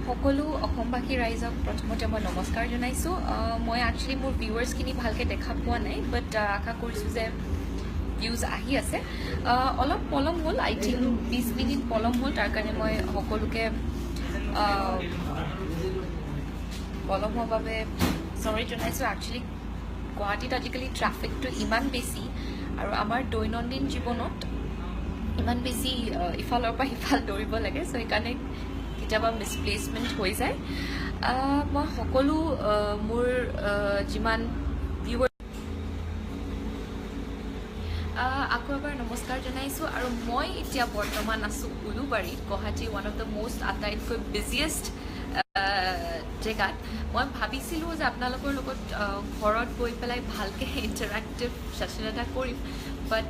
সকলো অসমবাসী ৰাইজক প্ৰথমতে মই নমস্কাৰ জনাইছোঁ। মই একচুৱেলি মোৰ ভিউৱাৰ্ছখিনি ভালকৈ দেখা পোৱা নাই, বাট আশা কৰিছোঁ যে ভিউজ আহি আছে। অলপ পলম হ'ল, আই থিংক 20 মিনিট পলম হ'ল। তাৰ কাৰণে মই সকলোকে পলম হোৱাৰ বাবে চৰি জনাইছোঁ। একচুৱেলি গুৱাহাটীত আজিকালি ট্ৰাফিকটো ইমান বেছি আৰু আমাৰ দৈনন্দিন জীৱনত ইমান বেছি ইফালৰ পৰা সিফাল দৌৰিব লাগে, চ' সেইকাৰণে কেতিয়াবা মিছপ্লেচমেণ্ট হৈ যায়। মই সকলো মোৰ যিমান ভিউৱাৰ, আকৌ এবাৰ নমস্কাৰ জনাইছোঁ। আৰু মই এতিয়া বৰ্তমান আছোঁ উলুবাৰীত, গুৱাহাটীৰ ওৱান অফ the most, আটাইতকৈ বিজিয়েষ্ট জেগাত। মই ভাবিছিলোঁ যে আপোনালোকৰ লগত ঘৰত গৈ পেলাই ভালকৈ ইণ্টাৰেক্টিভ ছেশ্যন এটা কৰিম, বাট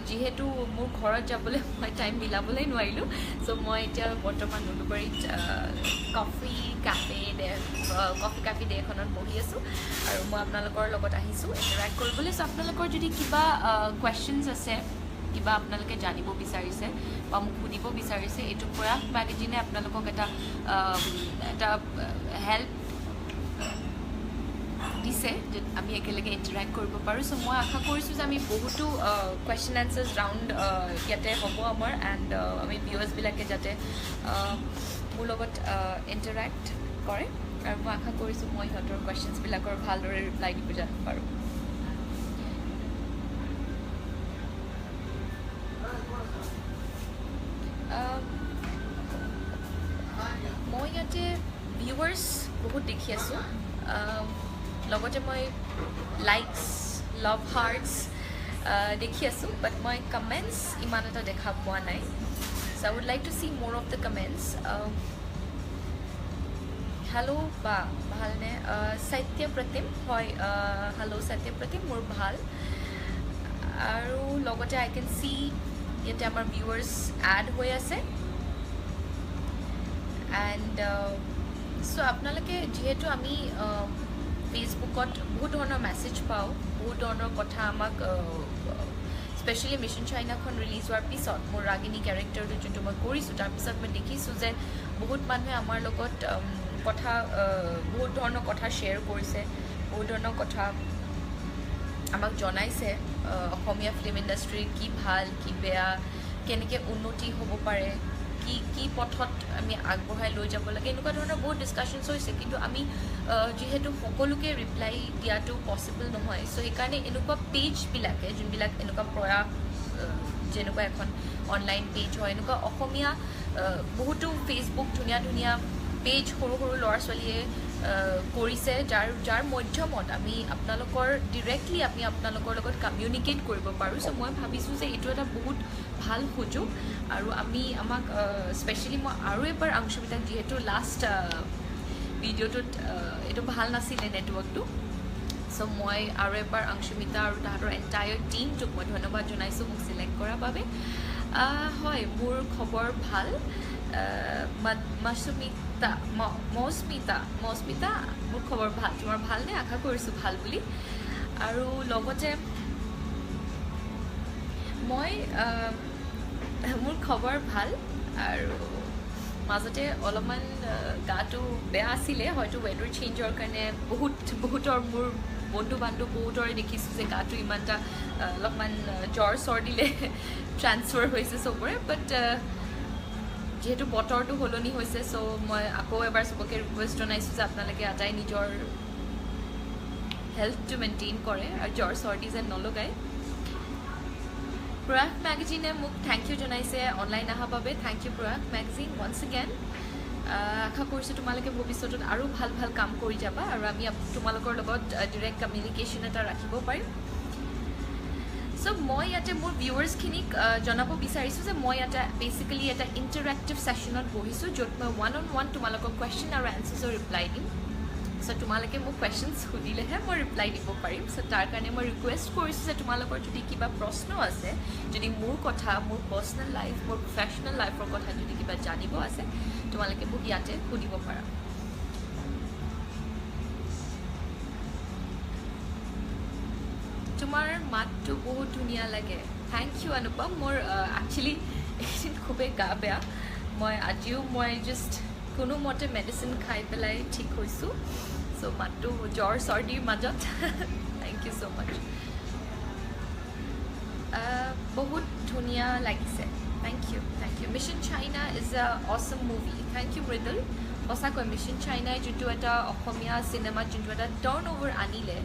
যিহেতু মোৰ ঘৰত যাবলৈ মই টাইম মিলাবলৈ নোৱাৰিলোঁ, চ' মই এতিয়া বৰ্তমান উলুবাৰীত কফি কেফে ডে এখনত বহি আছোঁ আৰু মই আপোনালোকৰ লগত আহিছোঁ ইণ্টাৰেক্ট কৰিবলৈ। চ' আপোনালোকৰ যদি কিবা কুৱেশ্যনছ আছে, কিবা আপোনালোকে জানিব বিচাৰিছে বা মোক সুধিব বিচাৰিছে, এইটো প্ৰয়াস মেগাজিনে আপোনালোকক এটা হেল্প দিছে যে আমি একেলগে ইণ্টাৰেক্ট কৰিব পাৰোঁ। চ' মই আশা কৰিছোঁ যে আমি বহুতো কুৱেশ্যন এনচাৰ্ছ ৰাউণ্ড ইয়াতে হ'ব আমাৰ, এণ্ড আমি ভিউৱাৰ্ছবিলাকে যাতে মোৰ লগত ইণ্টাৰেক্ট কৰে আৰু মই আশা কৰিছোঁ মই সিহঁতৰ কুৱেশ্যনছবিলাকৰ ভালদৰে ৰিপ্লাই দিব যাব পাৰোঁ। মই ইয়াতে ভিউৱাৰ্ছ বহুত দেখি আছোঁ, লগতে মই লাইকছ, লাভ হাৰ্টছ দেখি আছোঁ, বাট মই কমেণ্টছ ইমান এটা দেখা পোৱা নাই। So I would like to see more of the comments. Hello বা, ভালনে? সত্য প্ৰতিম হয়। হেল্ল' সত্য প্ৰতিম, মোৰ ভাল। আৰু লগতে আই কেন চি ইয়াতে আমাৰ ভিউৱাৰ্ছ এড হৈ আছে। এণ্ড চ' আপোনালোকে যিহেতু আমি ফেচবুকত বহুত ধৰণৰ মেছেজ পাওঁ, বহুত ধৰণৰ কথা আমাক, স্পেচিয়েলি মিছন চাইনাখন ৰিলিজ হোৱাৰ পিছত, মোৰ ৰাগিনী কেৰেক্টাৰটো যোনটো মই কৰিছোঁ, তাৰপিছত মই দেখিছোঁ যে বহুত মানুহে আমাৰ লগত কথা, বহুত ধৰণৰ কথা শ্বেয়াৰ কৰিছে, বহুত ধৰণৰ কথা আমাক জনাইছে, অসমীয়া ফিল্ম ইণ্ডাষ্ট্ৰীৰ কি ভাল, কি বেয়া, কেনেকৈ উন্নতি হ'ব পাৰে, কি কি পথত আমি আগবঢ়াই লৈ যাব লাগে, এনেকুৱা ধৰণৰ বহুত ডিছকাশ্যনছ হৈছে। কিন্তু আমি যিহেতু সকলোকে ৰিপ্লাই দিয়াটো পচিবল নহয়, চ' সেইকাৰণে এনেকুৱা পেজবিলাকে, যোনবিলাক এনেকুৱা প্ৰয়াস যেনেকুৱা এখন অনলাইন পেজ হয়, এনেকুৱা অসমীয়া বহুতো ফেচবুক ধুনীয়া ধুনীয়া পেজ সৰু সৰু ল'ৰা ছোৱালীয়ে কৰিছে, যাৰ যাৰ মাধ্যমত আমি আপোনালোকৰ ডিৰেক্টলি আমি আপোনালোকৰ লগত কমিউনিকেট কৰিব পাৰোঁ। চ' মই ভাবিছোঁ যে এইটো এটা বহুত ভাল সুযোগ আৰু আমি আমাক স্পেচিয়েলি মই আৰু এবাৰ অংশুমিতাক, যিহেতু লাষ্ট ভিডিঅ'টোত এইটো ভাল নাছিলে নেটৱৰ্কটো, চ' মই আৰু এবাৰ অংশুমিতা আৰু তাহাঁতৰ এণ্টায়াৰ টীমটোক মই ধন্যবাদ জনাইছোঁ মোক চিলেক্ট কৰাৰ বাবে। হয়, মোৰ খবৰ ভাল। মাছুমিতা, মৌস্মিতা, মৌস্মিতা, মোৰ খবৰ ভাল। তোমাৰ ভালনে? আশা কৰিছোঁ ভাল বুলি। আৰু লগতে মই মোৰ খবৰ ভাল আৰু মাজতে অলপমান গাটো বেয়া আছিলে, হয়তো ৱেডাৰ চেঞ্জৰ কাৰণে। বহুত বহুতৰ, মোৰ বন্ধু বান্ধৱ বহুতৰে দেখিছোঁ যে গাটো ইমান এটা অলপমান জ্বৰ চৰ্দিলে ট্ৰান্সফাৰ হৈছে চবৰে। বাট যিহেতু বতৰটো সলনি হৈছে, চ' মই আকৌ এবাৰ চবকে ৰিকুৱেষ্ট জনাইছোঁ যে আপোনালোকে আটাই নিজৰ হেল্থটো মেইনটেইন কৰে আৰু জ্বৰ চৰ্দি যেন নলগায়। প্ৰয়াস মেগাজিনে মোক thank U জনাইছে অনলাইন অহাৰ বাবে। Thank U প্ৰয়াস মেগাজিন ওৱান্স এগেইন। আশা কৰিছোঁ তোমালোকে ভৱিষ্যতত আৰু ভাল ভাল কাম কৰি যাবা আৰু আমি তোমালোকৰ লগত ডিৰেক্ট কমিউনিকেশ্যন এটা ৰাখিব পাৰিম। চ' মই ইয়াতে মোৰ ভিউৱাৰ্ছখিনিক জনাব বিচাৰিছোঁ যে মই ইয়াতে বেচিকেলি এটা ইণ্টাৰেক্টিভ ছেশ্যনত বহিছোঁ, য'ত মই ওৱান অন ওৱান তোমালোকৰ কুৱেশ্যন আৰু এনচাৰ্ছৰ ৰিপ্লাই দিম। চ' তোমালোকে মোক কুৱেশ্যনছ সুধিলেহে মই ৰিপ্লাই দিব পাৰিম। চ' তাৰ কাৰণে মই ৰিকুৱেষ্ট কৰিছোঁ যে তোমালোকৰ যদি কিবা প্ৰশ্ন আছে, যদি মোৰ কথা, মোৰ পাৰ্চনেল লাইফ, মোৰ প্ৰফেচনেল লাইফৰ কথা যদি কিবা জানিব আছে, তোমালোকে মোক ইয়াতে সুধিব পাৰা। তোমাৰ মাতটো বহুত ধুনীয়া লাগে। Thank U Anupam. মোৰ একচুৱেলি এইকেইদিন খুবেই গা বেয়া। মই আজিও মই জাষ্ট কোনোমতে মেডিচিন খাই পেলাই ঠিক হৈছোঁ। চ' মাতটো জ্বৰ চৰ্দিৰ মাজত। Thank you so মাছ। বহুত ধুনীয়া লাগিছে। Thank you, thank you. Mission China is a awesome movie. Thank you Mridul. সঁচাকৈ মিছন চাইনাই যোনটো এটা অসমীয়া চিনেমাত যোনটো এটা টাৰ্ণ অভাৰ আনিলে,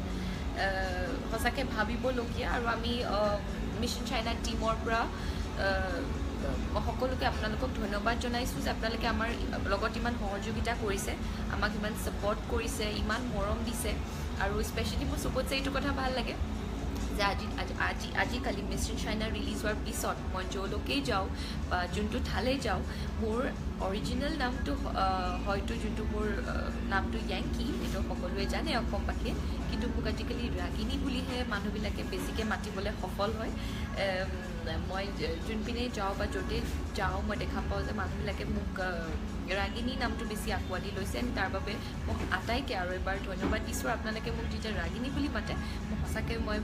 সঁচাকৈ ভাবিবলগীয়া। আৰু আমি মিছন চাইনা টীমৰ পৰা সকলোকে আপোনালোকক ধন্যবাদ জনাইছোঁ যে আপোনালোকে আমাৰ লগত ইমান সহযোগিতা কৰিছে, আমাক ইমান ছাপৰ্ট কৰিছে, ইমান মৰম দিছে। আৰু স্পেচিয়েলি মোৰ চবতছে এইটো কথা ভাল লাগে যে আজি আজি আজি আজিকালি মিছন চাইনা ৰিলিজ হোৱাৰ পিছত মই য'লৈকেই যাওঁ বা যোনটো ঠাইলৈ যাওঁ, মোৰ অৰিজিনেল নামটো হয়তো যোনটো মোৰ নামটো য়েংকি, সেইটো সকলোৱে জানে অসমবাসীয়ে, কিন্তু মোক আজিকালি ৰাগিনী বুলিহে মানুহবিলাকে বেছিকৈ মাতিবলৈ সফল হয়। মই যোনপিনে যাওঁ বা য'তেই যাওঁ মই দেখা পাওঁ যে মানুহবিলাকে মোক ৰাগিনী নামটো বেছি আঁকোৱালি লৈছে। তাৰ বাবে মোক আটাইকে আৰু এবাৰ ধন্যবাদ দিছোঁ। আপোনালোকে মোক যেতিয়া ৰাগিনী বুলি মাতে, মই সঁচাকৈ মই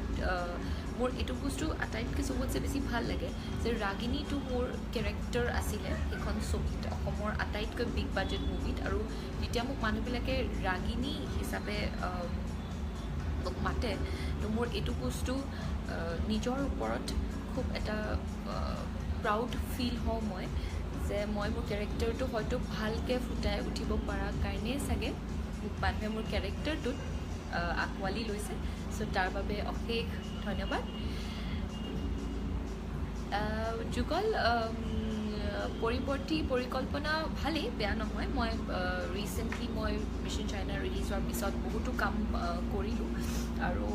মোৰ এইটো বস্তু আটাইতকৈ চবতছে বেছি ভাল লাগে যে ৰাগিনীটো মোৰ কেৰেক্টাৰ আছিলে সেইখন ছবিত, অসমৰ আটাইতকৈ বিগ বাজেট মুভিত। আৰু যেতিয়া মোক মানুহবিলাকে ৰাগিনী হিচাপে মোক মাতে, তো মোৰ এইটো বস্তু নিজৰ ওপৰত খুব এটা প্ৰাউড ফিল হওঁ মই, যে মই মোৰ কেৰেক্টাৰটো হয়তো ভালকৈ ফুটাই উঠিব পৰাৰ কাৰণেই চাগে মোক মানুহে মোৰ কেৰেক্টাৰটোত আঁকোৱালি লৈছে। চ' তাৰ বাবে অশেষ ধন্যবাদ। যুগল, পৰিৱৰ্তী পৰিকল্পনা ভালেই, বেয়া নহয়। মই ৰিচেণ্টলি মই মিছন চাইনা ৰিলিজ হোৱাৰ পিছত বহুতো কাম কৰিলোঁ আৰু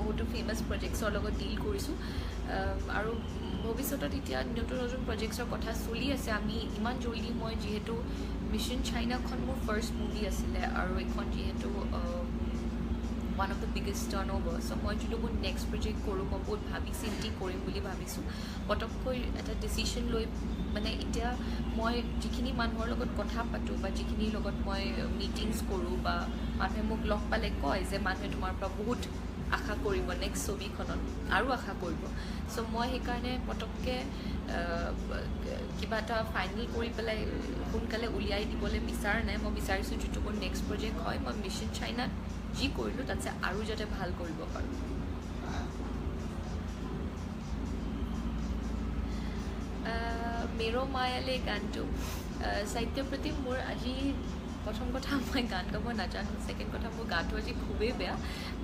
বহুতো ফেমাছ প্ৰজেক্টছৰ লগত ডিল কৰিছোঁ। আৰু ভৱিষ্যতত এতিয়া নতুন নতুন প্ৰজেক্টছৰ কথা চলি আছে। আমি ইমান জল্দি, মই যিহেতু মিছন চাইনাখন মোৰ ফাৰ্ষ্ট মুভি আছিলে আৰু এইখন যিহেতু one of the biggest turn over, so মই যোনটো মোৰ নেক্সট প্ৰজেক্ট কৰোঁ মই বহুত ভাবি চিন্তি কৰিম বুলি ভাবিছোঁ। পটককৈ এটা ডিচিশ্যন লৈ মানে এতিয়া মই যিখিনি মানুহৰ লগত কথা পাতোঁ বা যিখিনিৰ লগত মই মিটিংছ কৰোঁ বা মানুহে মোক লগ পালে কয় যে মানুহে তোমাৰ পৰা বহুত আশা কৰিব নেক্সট ছবিখনত আৰু আশা কৰিব। চ' মই সেইকাৰণে পটককৈ কিবা এটা ফাইনেল কৰি পেলাই সোনকালে উলিয়াই দিবলৈ বিচৰা নাই। মই বিচাৰিছোঁ যিটো মোৰ নেক্সট প্ৰজেক্ট হয়, মই মিছন চাইনাত যি কৰিলোঁ তাতছে আৰু যাতে ভাল কৰিব পাৰোঁ। মেৰ' মায়ালে গানটো সাহিত্যপ্ৰতিম, মোৰ আজি প্ৰথম কথা মই গান গাব নাজানো, ছেকেণ্ড কথা মোৰ গাটো আজি খুবেই বেয়া।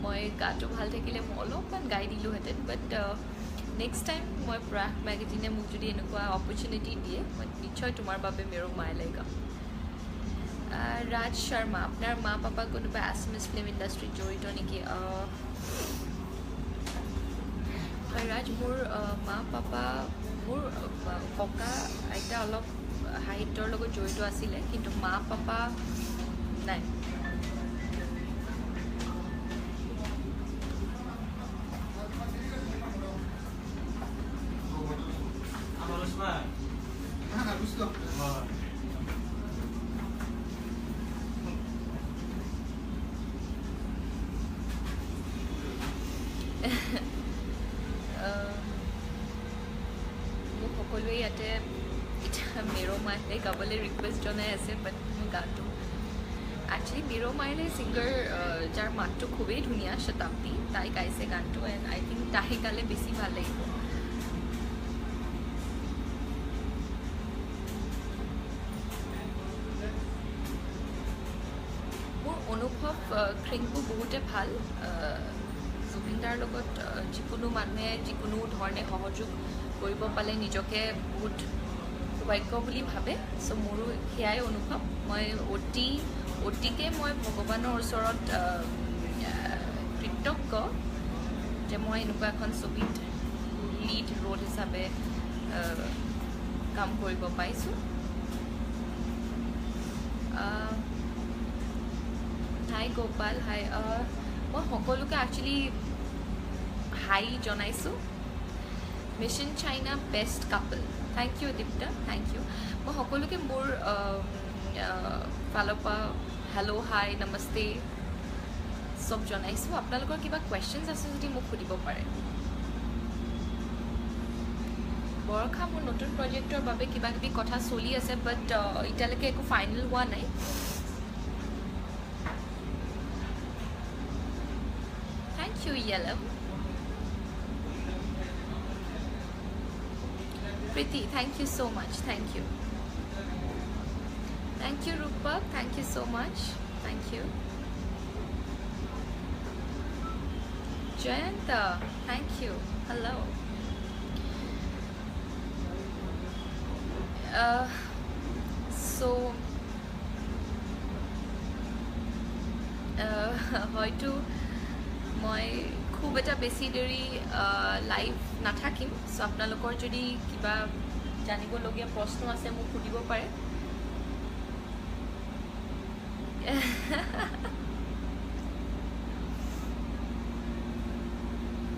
মই গাটো ভাল থাকিলে মই অলপমান গাই দিলোঁহেঁতেন, বাট নেক্সট টাইম মই প্ৰয়াস মেগাজিনে মোক যদি এনেকুৱা অপৰচুনিটি দিয়ে, মই নিশ্চয় তোমাৰ বাবে মেৰ' মায়ালে গাম। ৰাজ শৰ্মা, আপোনাৰ মা পাপা কোনোবা আছামিজ ফিল্ম ইণ্ডাষ্ট্ৰীত জড়িত নেকি? হয় ৰাজ, মোৰ মা পাপা, মোৰ ককা আইতা অলপ সাহিত্যৰ লগত জড়িত আছিলে, কিন্তু মা পাপা নাই। মোক সকলোৱে ইয়াতে এতিয়া মেৰ' মাইলে গাবলৈ ৰিকুৱেষ্ট জনাই আছে, বাট মোৰ গানটো একচুৱেলি মেৰ' মাইলে ছিংগাৰ যাৰ মাতটো খুবেই ধুনীয়া, শতাব্দী, তাই গাইছে গানটো, এণ্ড I think তাই গালে বেছি ভাল লাগিব। মোৰ অনুভৱ খ্ৰিংকু বহুতে ভাল। জুবিনদাৰ লগত যিকোনো মানুহে যিকোনো ধৰণে সহযোগ কৰিব পালে নিজকে বহুত সৌভাগ্য বুলি ভাবে। চ' মোৰো সেয়াই অনুভৱ। মই অতিকে মই ভগৱানৰ ওচৰত কৃতজ্ঞ যে মই এনেকুৱা এখন ছবিত লিড ৰোল হিচাপে কাম কৰিব পাইছোঁ। হাই গোপাল, হাই। মই সকলোকে একচুৱেলি হাই জনাইছোঁ। Mission China best couple, thank you Dipta, thank you. মই সকলোকে মোৰ ফালৰ পৰা হেল্ল', হাই, নমস্তে চব জনাইছোঁ। আপোনালোকৰ কিবা কুৱেশ্যনছ আছে যদি মোক সুধিব পাৰে। বৰষা, মোৰ নতুন প্ৰজেক্টৰ বাবে কিবা কিবি কথা চলি আছে, বাট এতিয়ালৈকে একো ফাইনেল হোৱা নাই। Thank you yellow. Preeti, thank you so much, thank you. Thank you Rupak, thank you so much, thank you. Jayanta, thank you, hello. So হয়তো মই খুব এটা বেছি দেৰি লাইভ নাথাকিম। চ' আপোনালোকৰ যদি কিবা জানিবলগীয়া প্ৰশ্ন আছে মোক সুধিব পাৰে।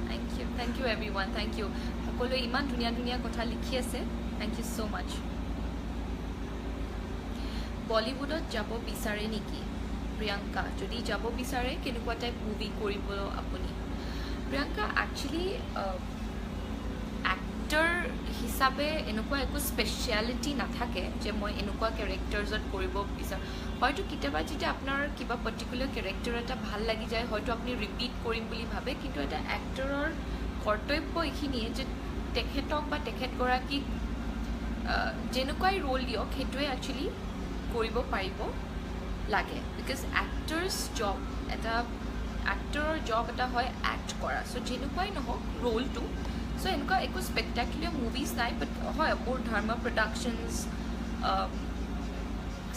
Thank you, thank you everyone, thank you. সকলোৱে ইমান ধুনীয়া ধুনীয়া কথা লিখি আছে, thank you so মাছ। বলিউডত যাব বিচাৰে নেকি প্ৰিয়ংকা? যদি যাব বিচাৰে কেনেকুৱা টাইপ মুভি কৰিব আপুনি? প্ৰিয়ংকা, একচুৱেলি এক্টৰ হিচাপে এনেকুৱা একো স্পেচিয়েলিটি নাথাকে যে মই এনেকুৱা কেৰেক্টাৰ্ছত কৰিব বিচাৰোঁ। হয়তো কেতিয়াবা যেতিয়া আপোনাৰ কিবা পাৰ্টিকুলাৰ কেৰেক্টাৰ এটা ভাল লাগি যায়, হয়তো আপুনি ৰিপিট কৰিম বুলি ভাবে, কিন্তু এটা এক্টৰৰ কৰ্তব্য এইখিনিয়ে যে তেখেতক বা তেখেতগৰাকীক যেনেকুৱাই ৰোল দিয়ক সেইটোৱে একচুৱেলি কৰিব পাৰিব লাগে। Because actors job এটা, এক্টৰৰ জব এটা হয় এক্ট কৰা। চ' যেনেকুৱাই নহওক ৰোলটো, চ' এনেকুৱা একো স্পেক্টেকুলাৰ মুভিজ নাই, বাট হয় মোৰ ধৰ্ম প্ৰডাকশ্যনছ,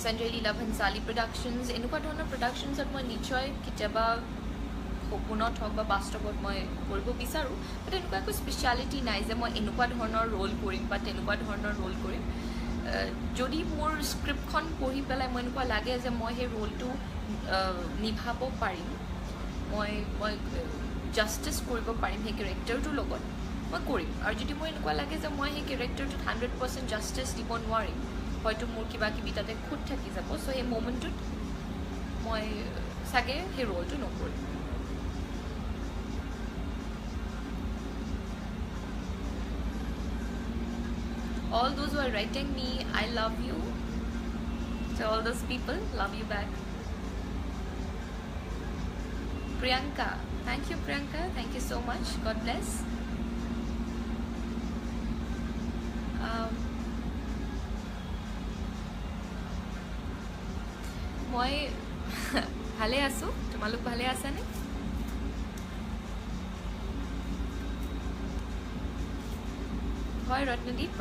সঞ্জয় লীলা ভনচালী প্ৰডাকশ্যনছ, এনেকুৱা ধৰণৰ প্ৰডাকশ্যনছত মই নিশ্চয় কেতিয়াবা সপোনত হওক বা বাস্তৱত মই কৰিব বিচাৰোঁ। বাট এনেকুৱা একো স্পেচিয়েলিটি নাই যে মই এনেকুৱা ধৰণৰ ৰোল কৰিম বা তেনেকুৱা ধৰণৰ ৰোল কৰিম। যদি মোৰ স্ক্ৰিপ্টখন পঢ়ি পেলাই মই এনেকুৱা লাগে যে মই সেই ৰোলটো নিভাব পাৰিম, মই মই জাষ্টিছ কৰিব পাৰিম সেই কেৰেক্টাৰটোৰ লগত, মই কৰিম। আৰু যদি মোৰ এনেকুৱা লাগে যে মই সেই কেৰেক্টাৰটোত 100% জাষ্টিছ দিব নোৱাৰিম, হয়তো মোৰ কিবা কিবি তাতে খুঁত থাকি যাব, চ' সেই মমেণ্টটোত মই চাগে সেই ৰোলটো নকৰিম। All those who are writing me, I love you. So all those people, love you back. Priyanka, thank you Priyanka, thank you so much. God bless. মই ভালে আছো, তোমালোক ভালে আছানে? হয় ৰত্নদীপ,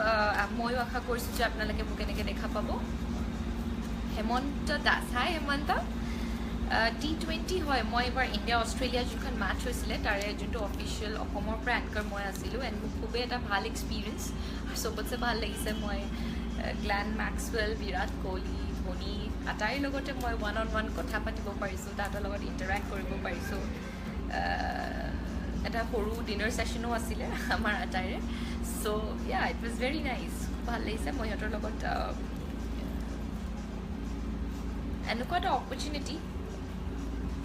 ময়ো আশা কৰিছোঁ যে আপোনালোকে মোক এনেকৈ দেখা পাব। হেমন্ত দাস, হাই হেমন্ত। T20 হয়, মই এইবাৰ ইণ্ডিয়া অষ্ট্ৰেলিয়া যোনখন মেটচ হৈছিলে তাৰে যোনটো অফিচিয়েল অসমৰ পৰা এংকাৰ মই আছিলোঁ, এণ্ড মোৰ খুবেই এটা ভাল এক্সপিৰিয়েঞ্চ। চবতছে ভাল লাগিছে মই গ্লেন মেক্সৱেল, বিৰাট কোহলি, ধোনী আটাইৰ লগতে মই ওৱান অন ওৱান কথা পাতিব পাৰিছোঁ, তাহাঁতৰ লগত ইণ্টাৰেক্ট কৰিব পাৰিছোঁ। এটা সৰু ডিনাৰ ছেশ্যনো আছিলে আমাৰ আটাইৰে। So yeah, it was very nice, খুব ভাল লাগিছে। মই সিহঁতৰ লগত এনেকুৱা এটা opportunity,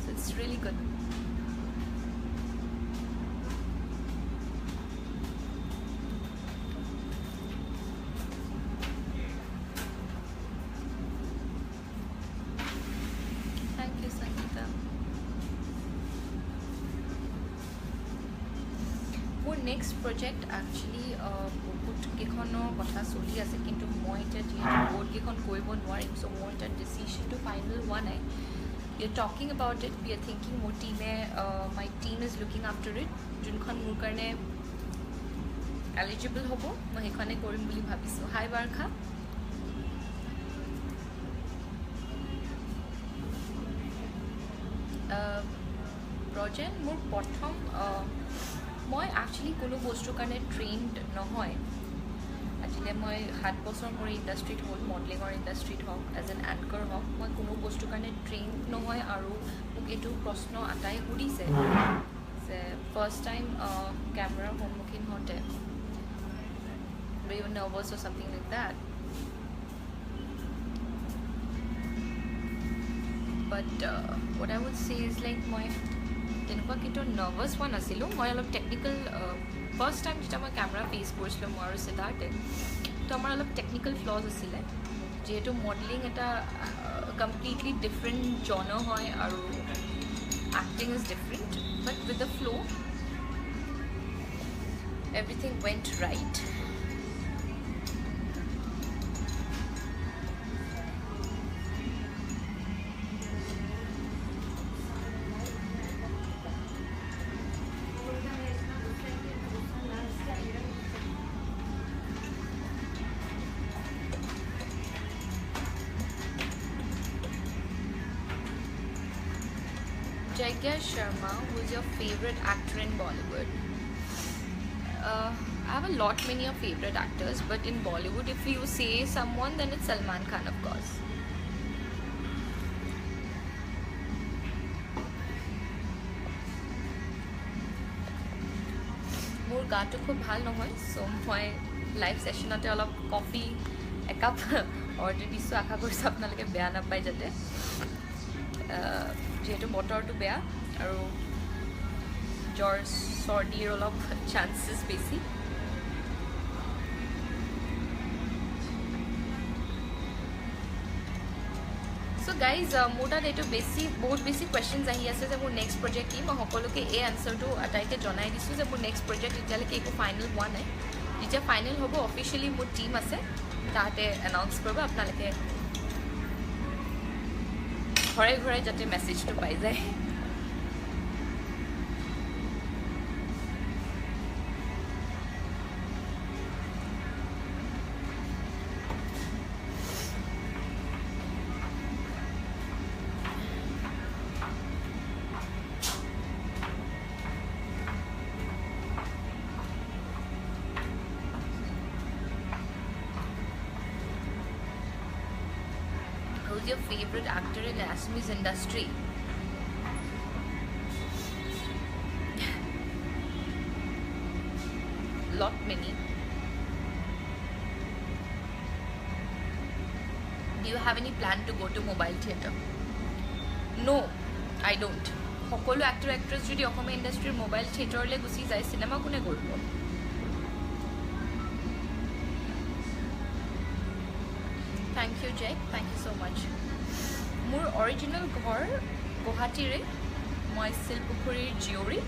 so it's really good. Thank you Sangeeta. মোৰ নেক্সট প্ৰজেক্ট একচুৱেলি বহুত কেইখনৰ কথা চলি আছে, কিন্তু মই এতিয়া যিহেতু বহুতকেইখন কৰিব নোৱাৰিম, চ' মোৰ এতিয়া ডিচিশ্যনটো ফাইনেল হোৱা নাই। We are talking about it, we are thinking. মোৰ টিমে, my team is looking after it. যোনখন মোৰ কাৰণে এলিজিবল হ'ব মই সেইখনে কৰিম বুলি ভাবিছোঁ। হাই বাৰ্ষা। ব্ৰজেন, মোৰ প্ৰথম, মই একচুৱেলি কোনো বস্তুৰ কাৰণে ট্ৰেইনড নহয়। আজিলৈ মই 7 বছৰ মোৰ ইণ্ডাষ্ট্ৰীত হ'ল, মডেলিঙৰ ইণ্ডাষ্ট্ৰীত হওক, এজ এন এংকাৰ হওক, মই কোনো বস্তুৰ কাৰণে ট্ৰেইনড নহয়। আৰু মোক এইটো প্ৰশ্ন আটাই সুধিছে যে ফাৰ্ষ্ট টাইম কেমেৰাৰ সন্মুখীন হওঁতে were you nervous or something like that? But what I would say is like মই তেনেকুৱা কিন্তু নাৰ্ভাছ হোৱা নাছিলোঁ। মই অলপ টেকনিকেল ফাৰ্ষ্ট টাইম যেতিয়া মই কেমেৰা ফেচ কৰিছিলোঁ মই আৰু সিদ্ধাৰ্থে, তো আমাৰ অলপ টেকনিকেল ফ্লজ আছিলে, যিহেতু মডেলিং এটা কমপ্লিটলি ডিফাৰেণ্ট জনৰ হয় আৰু acting is different, but with the flow everything went right. Jagya Sharma, who is your favorite actor in Bollywood? I have a lot many of favorite actors, but in Bollywood, if you say someone, then it's Salman Khan, of course. মোৰ গাটো খুব ভাল নহয়, চ' মই live ছেশ্যনতে অলপ coffee একাপ order দিছোঁ। আশা কৰিছোঁ আপোনালোকে বেয়া নাপায় যাতে, যিহেতু বতৰটো বেয়া আৰু জ্বৰ চৰ্দিৰ অলপ চান্সেছ বেছি। চ' গাইজ, মোৰ তাত এইটো বহুত বেছি কুৱেশ্যনছ আহি আছে যে মোৰ নেক্সট প্ৰজেক্ট কি। মই সকলোকে এই এনচাৰটো আটাইকে জনাই দিছোঁ যে মোৰ নেক্সট প্ৰজেক্ট এতিয়ালৈকে একো ফাইনেল হোৱা নাই। যেতিয়া ফাইনেল হ'ব অফিচিয়েলি মোৰ টীম আছে, তাহাঁতে এনাউন্স কৰিব, আপোনালোকে ঘৰে ঘৰে যাতে মেছেজটো পাই যায়। Who's your favorite actor in Assamese industry? Lot many. Do you have any plan to go to mobile theater? No, I don't. সকলো actor actress যদি অসমীয়া ইণ্ডাষ্ট্ৰীৰ মোবাইল থিয়েটাৰলৈ গুচি যায়, চিনেমা কোনে কৰিব? Thank you Jack, thank you so much. মোৰ original ঘৰ গুৱাহাটীৰে, মই শিলপুখুৰীৰ জীয়ৰী।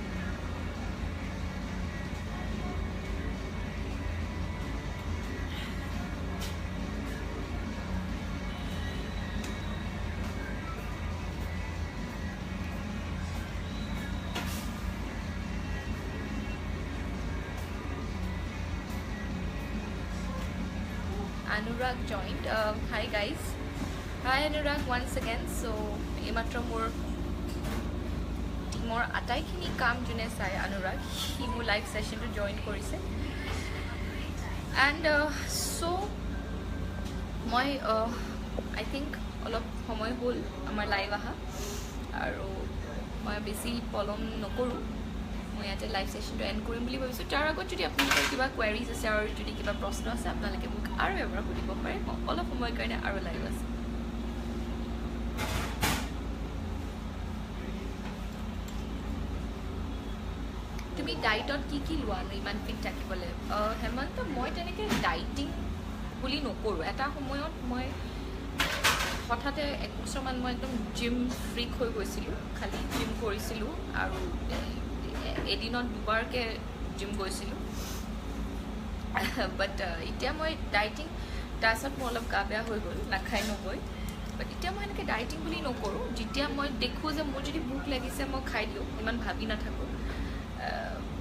Anurag joined. Hi guys. Hi Anurag once again. So এইমাত্ৰ মোৰ টিমৰ আটাইখিনি কাম যোনে চাই অনুৰাগ, সি মোৰ লাইভ ছেশ্যনটো জইন কৰিছে। এণ্ড চ' মই আই থিংক অলপ সময় হ'ল আমাৰ লাইভ অহা, আৰু মই বেছি পলম নকৰোঁ, মই ইয়াতে লাইভ ছেশ্যনটো এণ্ড কৰিম বুলি ভাবিছোঁ। তাৰ আগত যদি আপোনালোকৰ কিবা কুৱেৰিজ আছে আৰু যদি কিবা প্ৰশ্ন আছে, আপোনালোকে মোক আৰু এবাৰ সুধিব পাৰে। মই অলপ সময়ৰ কাৰণে আৰু লাইভ আছে। তুমি ডাইটত কি কি লোৱা ইমান ফিট থাকিবলৈ? হেমন্ত, মই তেনেকৈ ডাইটিং বুলি নকৰোঁ। এটা সময়ত মই হঠাতে এক বছৰমান মই একদম জিম ফ্ৰীক হৈ গৈছিলোঁ, খালি জিম কৰিছিলোঁ আৰু এদিনত দুবাৰকৈ জিম গৈছিলোঁ। বাট এতিয়া মই ডাইটিং, তাৰপিছত মোৰ অলপ গা বেয়া হৈ গ'ল নাখাই নগৈ। বাট এতিয়া মই এনেকৈ ডাইটিং বুলি নকৰোঁ। যেতিয়া মই দেখোঁ যে মোৰ যদি ভোক লাগিছে মই খাই দিওঁ, ইমান ভাবি নাথাকোঁ।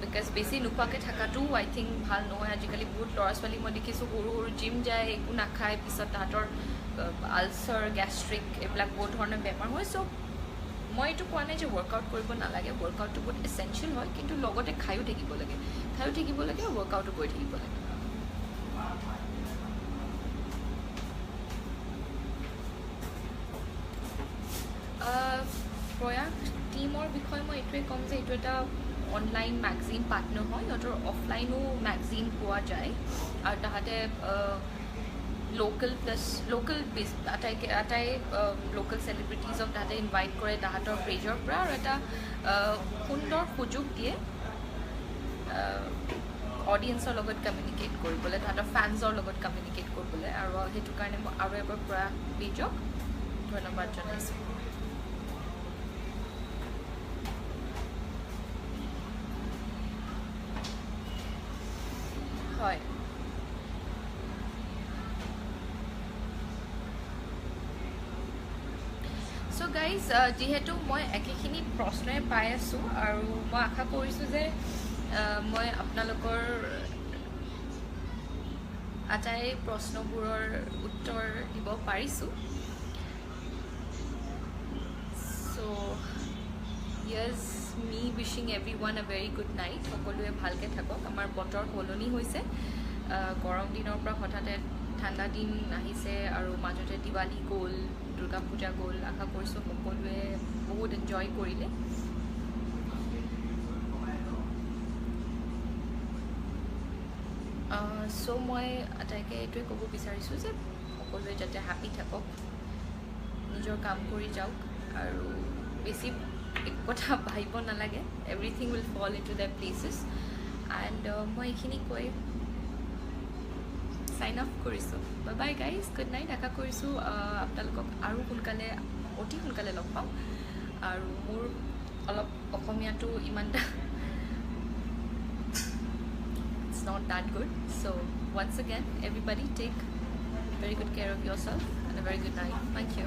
Because বেছি নোখোৱাকৈ থকাটোও আই থিংক ভাল নহয়। আজিকালি বহুত ল'ৰা ছোৱালী মই দেখিছোঁ সৰু সৰু জিম যায়, একো নাখায়, পিছত তাহাঁতৰ আলচাৰ, গেষ্ট্ৰিক এইবিলাক বহুত ধৰণৰ বেমাৰ হয়। চ' মই এইটো কোৱা নাই যে ৱৰ্কআউট কৰিব নালাগে, ৱৰ্কআউটটো বহুত এচেঞ্চিয়েল হয়, কিন্তু লগতে খায়ো থাকিব লাগে, খায়ো থাকিব লাগে, ৱৰ্কআউটো কৰি থাকিব লাগে। প্ৰয়াস টীমৰ বিষয়ে মই এইটোৱে ক'ম যে এইটো এটা অনলাইন মেগাজিন পাৰ্টনাৰ হয়, সিহঁতৰ অফলাইনো মেগাজিন পোৱা যায় আৰু তাহাঁতে লোকেল প্লাছ লোকেল আটাই লোকেল চেলিব্ৰিটিজক তাহাঁতে ইনভাইট কৰে তাহাঁতৰ পেজৰ পৰা, আৰু এটা সুন্দৰ সুযোগ দিয়ে অডিয়েঞ্চৰ লগত কমিউনিকেট কৰিবলৈ, তাহাঁতৰ ফেন্সৰ লগত কমিউনিকেট কৰিবলৈ। আৰু সেইটো কাৰণে মই আৰু এবাৰ প্ৰয়াস পেজক ধন্যবাদ জনাইছোঁ। হয়, চ' গাইজ, যিহেতু মই একেখিনি প্ৰশ্নই পাই আছোঁ আৰু মই আশা কৰিছোঁ যে মই আপোনালোকৰ আটাই প্ৰশ্নবোৰৰ উত্তৰ দিব পাৰিছোঁ। So yes, me wishing everyone a very good night. সকলোৱে ভালকৈ থাকক। আমাৰ বতৰ সলনি হৈছে, গৰম দিনৰ পৰা হঠাতে ঠাণ্ডা দিন আহিছে আৰু মাজতে দিৱালী গ'ল, দুৰ্গা পূজা গ'ল। আশা কৰিছোঁ সকলোৱে বহুত এনজয় কৰিলে। চ' মই আটাইকে এইটোৱে ক'ব বিচাৰিছোঁ যে সকলোৱে যাতে হেপী থাকক, নিজৰ কাম কৰি যাওক আৰু বেছি একো কথা ভাবিব নালাগে। Everything will fall into the places. And মই এইখিনি কৈ চাইন অফ কৰিছোঁ। Bye bye guys, good night. আশা কৰিছোঁ আপোনালোকক আৰু সোনকালে, অতি সোনকালে লগ পাম। আৰু মোৰ অলপ অসমীয়াটো ইমান এটা it's not that good. So once again, everybody take very good care of yourself and a very good night. Thank you.